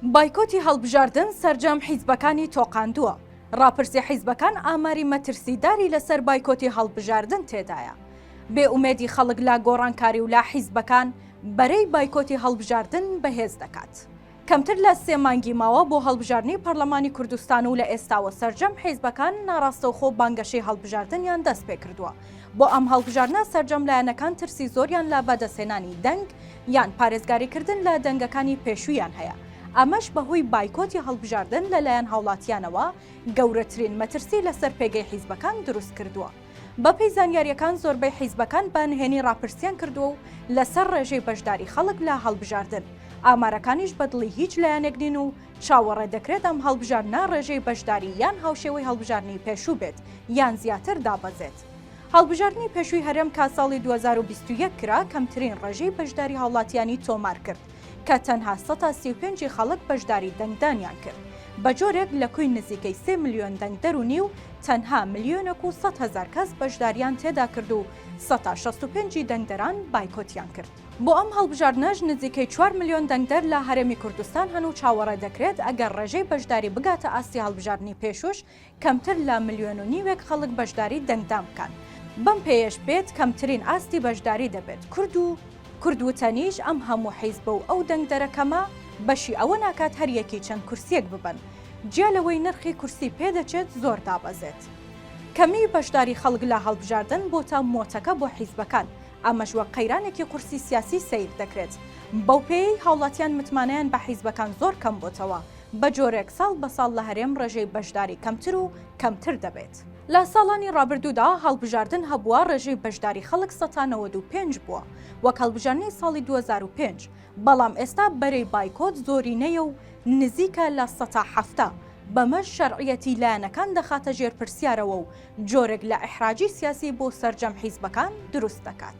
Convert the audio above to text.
بایکۆتی هەڵبژاردن سەرجەم حیزبەکانی تۆقاندووە، ڕاپرسی حیزبەکان ئاماری مەترسیداری لەسەر بایکۆتی هەڵبژاردن تێدایە. بێ ئومێدی خەڵک لە گۆڕانکاری و لە حیزبەکان بەرەی بایکۆتی هەڵبژاردن بەهێز دەکات. کەمتر لە سێ مانگی ماوە بۆ هەڵبژاردنی پەرلەمانی کوردستان و لە ئێستاوە سەرجەم حیزبەکان ناڕاستەوخۆ بانگەشەی هەڵبژاردنیان دەستپێکردووە. بۆ ئەم هەڵبژاردنە سەرجەم لایەنەکان ترسی زۆریان لە بەدەستهێنانی دەنگ یان پارێزگاریکردن لە دەنگەکانی پێشوویان هەیە، ئەمەش بەهۆی بایکۆتی هەڵبژاردن لەلایەن هاوڵاتیانەوە گەورەترین مەترسی لەسەر پێگەی حیزبەکان دروستکردووە. بەپێی زانیارییەکان زۆربەی حیزبەکان بە نهێنی ڕاپرسیان کردووە و لەسەر ڕێژەی بەشداری خەڵک لە هەڵبژاردن، ئامارەکانیش بە دڵی هیچ لایەنێک نین و چاوەڕێ دەکرێت ئەم هەڵبژاردنە ڕێژەی بەشداری یان هاوشێوەی هەڵبژاردنی پێشوو بێت یان زیاتر دابەزێت. هەڵبژاردنی پێشووی هەرێم کە ساڵی 2021 کرا کەمترین ڕێژەی بەشداری هاوڵاتیانی تۆمار کرد کە تەنها سەتا 35 ی خەڵک بەشداری دەنگدانیان کرد بە جۆرێک لە کۆی نزیکەی سێ ملیۆن دەنگدەر و نیو تەنها ملیۆنێک و 100 هەزار کەس بەشداریان تێدا کرد و سەتا 65 ی دەنگدەران بایکۆتیان کرد. بۆ ئەم هەڵبژاردنەش نزیکەی چوار ملیۆن دەنگدەر لە هەرێمی کوردستان هەن و چاوەڕێ دەکرێت ئەگەر ڕێژەی بەشداری بگاتە ئاستی هەڵبژاردنی پێشووش کەمتر لە ملیۆن و نیوێک خەڵک بەشداری دەنگدان بکان. بەم پێیەش بێت کەمترین ئاستی بەشداری دەبێت. کورد و کورد وتەنیش ئەم هەموو حیزبە و ئەو دەنگدەرە کەمە بەشی ئەوە ناکات هەر یەکەی چەند کورسیەک ببەن. جیا لەوەی نرخی کورسی پێدەچێت زۆر دابەزێت. کەمیی بەشداری خەڵک لە هەڵبژاردن بۆتە مۆتەکە بۆ حیزبەکان. ئەمەش وەک قەیرانێکی قورسی سیاسی سەیر دەکرێت، بەو پێیەی هاوڵاتیان متمانەیان بە حیزبەکان زۆر کەم بۆتەوە، بە جۆرێک ساڵ بە ساڵ لە هەرێم ڕێژەی بەشداری کەمتر و کەمتر دەبێت. لە ساڵانی ڕابردوودا هەڵبژاردن هەبووە ڕێژەی بەشداری خەڵک سەتا 95 بووە، وەک هەڵبژاردنی ساڵی 2005، بەڵام ئێستا بەرەی بایکۆت زۆرینەیە و نزیکە لە سەتا 70، بەمەش شەرعیەتی لایەنەکان دەخاتە ژێر پرسیارەوە و جۆرێک لە ئیحراجی سیاسی بۆ سەرجەم حیزبەکان دروست دەکات.